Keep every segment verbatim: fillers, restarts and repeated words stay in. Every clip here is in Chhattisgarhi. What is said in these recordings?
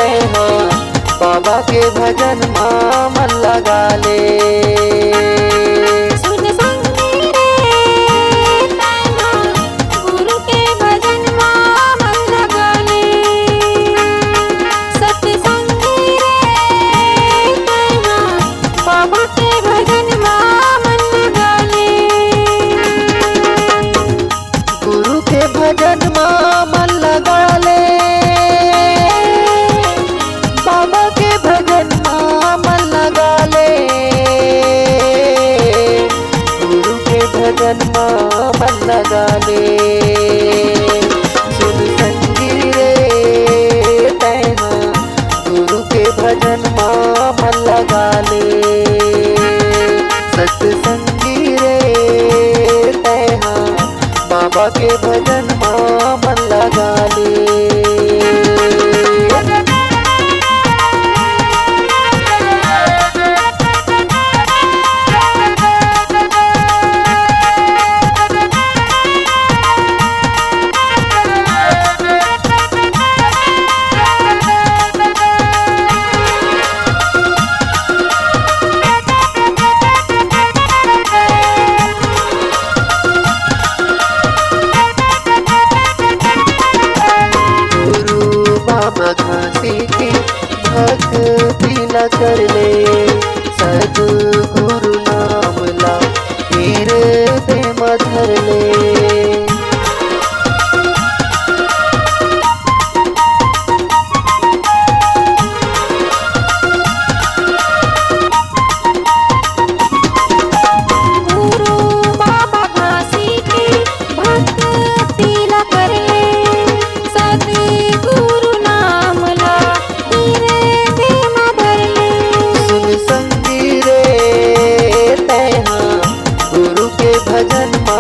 तेहा बाबा के भजन मा मन लगा ले। सुन संगी रे, तेहा गुरु के भजन मा मन लगा ले। सतसंगी रे, तेहा बाबा के भजन मा मन लगा ले। गुरु के भजन मा मन लगा ले, बाबा के भजन मा मन लगा ले, गुरु के भजन मा मन लगा ले। सुन संगी रे, तेहा गुरु के भजन मा मन लगा ले। सतसंगी रे, तेहा बाबा के भजन मा मन लगा ले। गुरु बाबा घासी के भक्ति ला कर ले, सतगुरु नाम ला हृदय म धर ले। गुरु बाबा घासी के भक्ति ला कर ले, सतगुरु नाम ला हृदय म धर ले। सुन संगी रे, तेहा गुरु के भजन मा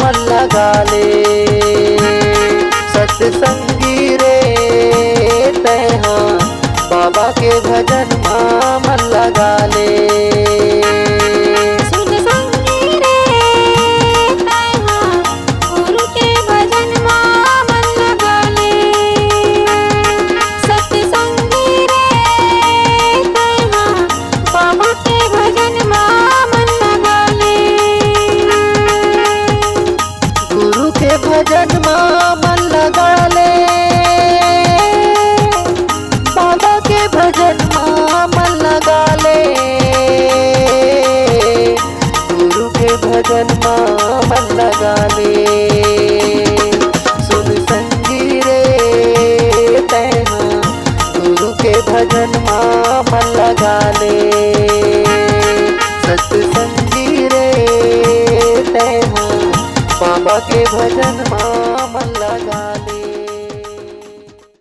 मन लगा ले। सतसंगी रे, तेहा बाबा के भजन मा मन लगा ले। सुन संगी रे, तेहा गुरु के भजन मा मन लगा ले। सतसंगी रे, तेहा बाबा के भजन मा मन लगा ले। गुरु के भजन मा मन लगा ले, बाबा के भजन मा मन लगा ले, गुरु के भजन मा मन लगा ले। सुन संगी रे, तेहा गुरु के भजन मा मन लगा ले। सतसंगी रे, तेहा बाबा के भजन